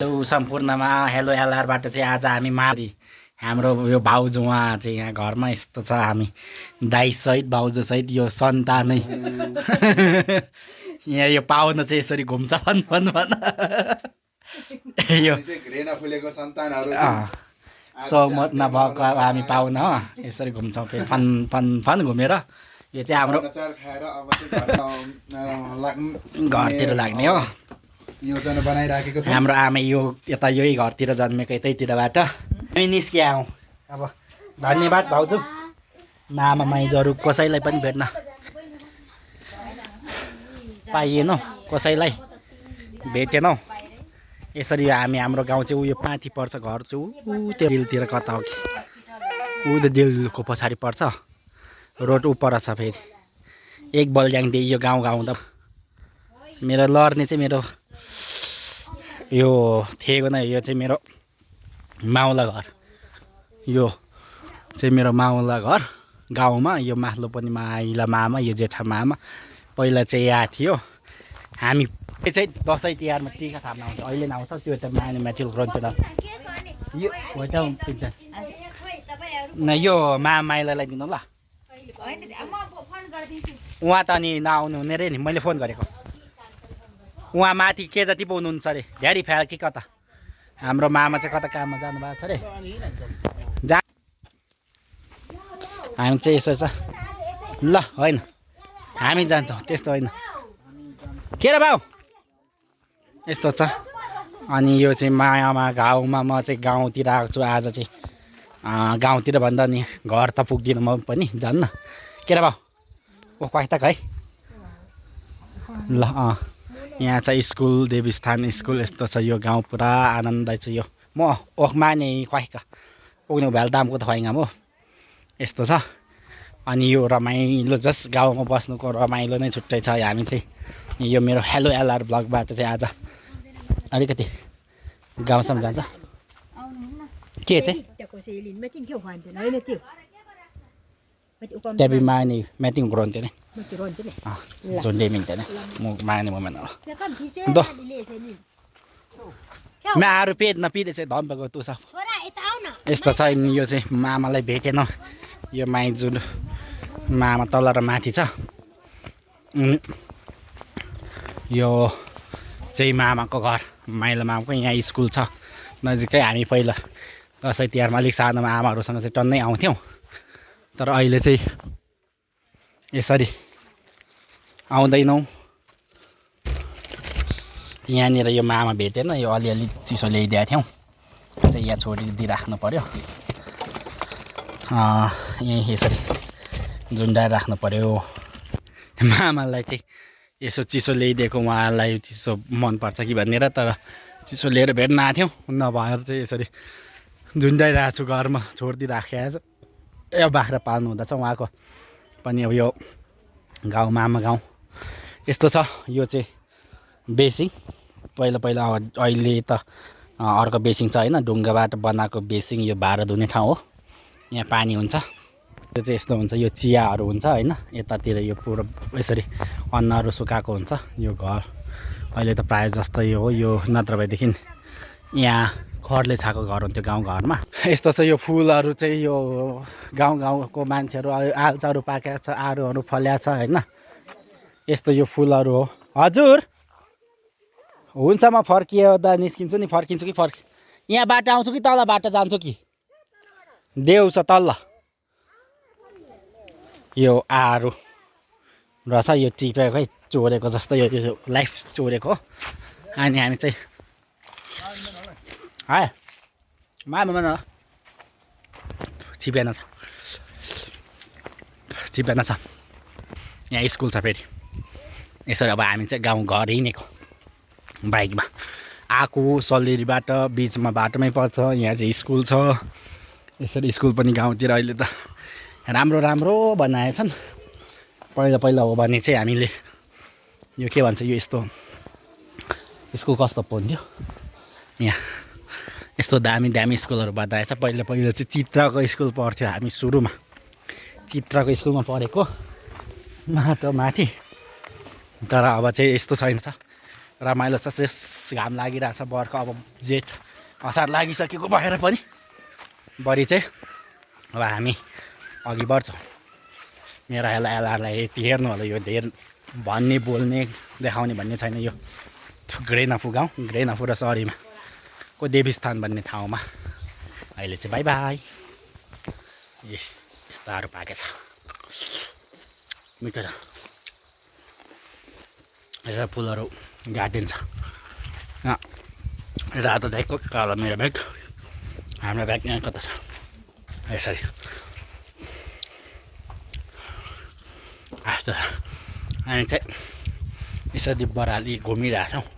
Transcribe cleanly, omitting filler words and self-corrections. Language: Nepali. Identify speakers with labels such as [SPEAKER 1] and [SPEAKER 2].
[SPEAKER 1] हेलो सम्पूर्णमा हेलो एलआरबाट चाहिँ आज हामी मारी हाम्रो यो भाउजू उहाँ चाहिँ यहाँ घरमा यस्तो छ हामी दाइसहित भाउजूसहित यो सन्तानै यहाँ यो पाहुना चाहिँ यसरी घुम्छ फन फन फन यो
[SPEAKER 2] घृणा फुलेको सन्तानहरु
[SPEAKER 1] सहमत नभएको हामी पाहुना हो यसरी घुम्छौँ फेरि फन फन फन घुमेर यो चाहिँ हाम्रो
[SPEAKER 2] अचार खाएर अब चाहिँ
[SPEAKER 1] घरतिर लाग्ने हो
[SPEAKER 2] योजना बनाइराखेको छ
[SPEAKER 1] हाम्रो आमा यो यता यही घरतिर जन्मेको यतैतिरबाट हामी निस्किआउँ अब धन्यवाद भाउजू मामा माइजहरू कसैलाई पनि भेट्न पाइएन कसैलाई भेटेनौँ यसरी हामी हाम्रो गाउँ चाहिँ उयो माथि पर्छ घर चाहिँ ऊ त्यो दिलतिर कता हो कि ऊ त दिलको पछाडि पर्छ रोड उपर छ फेरि एक बलज्याङदेखि यो गाउँ गाउँ त मेरो लड्ने चाहिँ मेरो यो थिएको नै यो चाहिँ मेरो माउला घर यो चाहिँ मेरो माउला घर गाउँमा यो माथिल्लो पनि माइला मामा यो जेठा मामा पहिला चाहिँ यहाँ थियो हामी चाहिँ दसैँ तिहारमा टिका थाप्न आउँछ अहिले नआउँछ त्यो त माने माथि ग्रन्थतिर यो न यो माइलालाई दिनु ल उहाँ त अनि नआउनु हुने रे नि मैले फोन गरेको उहाँ माथि के जति पो हुनुहुन्छ अरे ढ्याडी फ्याल कि कता हाम्रो मामा चाहिँ कता काममा जानुभएको छ अरे जा हामी चाहिँ यसो छ ल होइन हामी जान्छौँ त्यस्तो होइन के र बाउ यस्तो छ अनि यो चाहिँ मायामा गाउँमा म चाहिँ गाउँतिर आएको छु आज चाहिँ गाउँतिर भन्दा नि घर त पुग्दिनँ म पनि जान्न के र बाउ ओ क्वाइतक है ल यहाँ चाहिँ स्कुल देवीस्थान स्कुल यस्तो छ यो गाउँ पुरा आनन्द छ यो म ओखमा नि क्वाइका पुग्ने भ्याल दामको त खुवाइङ हो यस्तो छ अनि यो रमाइलो जस गाउँमा बस्नुको रमाइलो नै छुट्टै छ हामी चाहिँ यो मेरो हेलो एलआर ब्लगबाट चाहिँ आज अलिकति गाउँसम्म जान्छ के चाहिँ Tapi mani meeting gronte ne. Zonde minta ne. Mu mani mo mana. Do. Me aru पेट नपिदे चाहिँ धम्पको तु छ यस्तो छ यो चाहिँ मामालाई भेटेन यो माइजु मामा तल र माथि छ यो चाहिँ मामाको घर माइला मामाको यहाँ स्कुल छ नजिकै हामी पहिला दसैँ तिहारमा अलिक सानोमा आमाहरूसँग चाहिँ टन्नै आउँथ्यौँ तर अहिले चाहिँ यसरी आउँदैनौँ यहाँनिर यो मामा भेटेन यो अलिअलि चिसो ल्याइदिएको थियौँ चाहिँ यहाँ छोडिदिइराख्नु पर्यो यहीँ यसरी झुन्डाएर राख्नु पर्यो मामालाई चाहिँ यसो चिसो ल्याइदिएको उहाँलाई चिसो मनपर्छ कि भनेर तर चिसो लिएर भेट्न आएको थियौँ नभएर चाहिँ यसरी झुन्डाइरहेको छु घरमा छोडिदिइराखेको छ यो बाख्रा पाल्नु हुँदा चाहिँ उहाँको पनि अब यो गाउँ मामा गाउँ यस्तो छ यो चाहिँ बेसिङ पहिला पहिला अहिले त अर्को बेसिङ छ होइन ढुङ्गाबाट बनाएको बेसिङ यो भाँडा धुने ठाउँ हो यहाँ पानी हुन्छ यो चाहिँ यस्तो हुन्छ यो चियाहरू हुन्छ होइन यतातिर यो पुरो यसरी अन्नहरू सुकाएको हुन्छ यो घर अहिले त प्रायः जस्तो यो हो यो नत्र भएदेखि यहाँ खरले छाएको घर हुन्थ्यो गाउँघरमा यस्तो छ यो फुलहरू चाहिँ यो गाउँ गाउँको मान्छेहरू आलचाहरू पाकेको छ आरूहरू फल्याएको छ होइन यस्तो यो फुलहरू हो हजुर हुन्छ म फर्किँदा निस्किन्छु नि फर्किन्छु कि यहाँ बाटो आउँछु कि तल बाटो जान्छु कि देउ छ तल यो आरू रहेछ यो टिपेकै चोरेको जस्तो यो लाइफ चोरेको अनि हामी चाहिँ हाय मामा न छिपेन छ यहाँ स्कुल छ फेरि यसरी अब हामी चाहिँ गाउँ घर हिँडेको बाइकमा आएको सल्लेरीबाट बिचमा बाटोमै पर्छ यहाँ चाहिँ स्कुल छ यसरी स्कुल पनि गाउँतिर अहिले त राम्रो राम्रो बनाएछन् पहिला पहिला हो भने चाहिँ हामीले यो के भन्छ यो यस्तो स्कुल कस्तो पो हुन्थ्यो यहाँ यस्तो दामी दामी स्कुलहरू बनाएछ पहिला पहिला चाहिँ चित्रको स्कुल पढ्थ्यो हामी सुरुमा चित्रको स्कुलमा पढेको माथि तर अब चाहिँ यस्तो छैन छ रमाइलो छ। शेष घाम लागिरहेछ। बर्खा अब जेठ असार लागिसकेको भएर पनि बढी चाहिँ अब हामी अघि बढ्छौँ। मेरो एलआरलाई यति हेर्नु होला। यो धेर भन्ने बोल्ने देखाउने भन्ने छैन। यो ग्रेनफु गाउँ, ग्रेनफु र सरीमा को देवीस्थान भन्ने ठाउँमा अहिले चाहिँ बाई बाई। यस्ताहरू पाकेको छ, मिठो छ। यसो फुलहरू गार्डन छ। रातो ब्यागको कालो मेरो ब्याग, हाम्रो ब्याग यहाँ कता छ यसरी। हामी चाहिँ यसरी बराली घुमिरहेछौँ।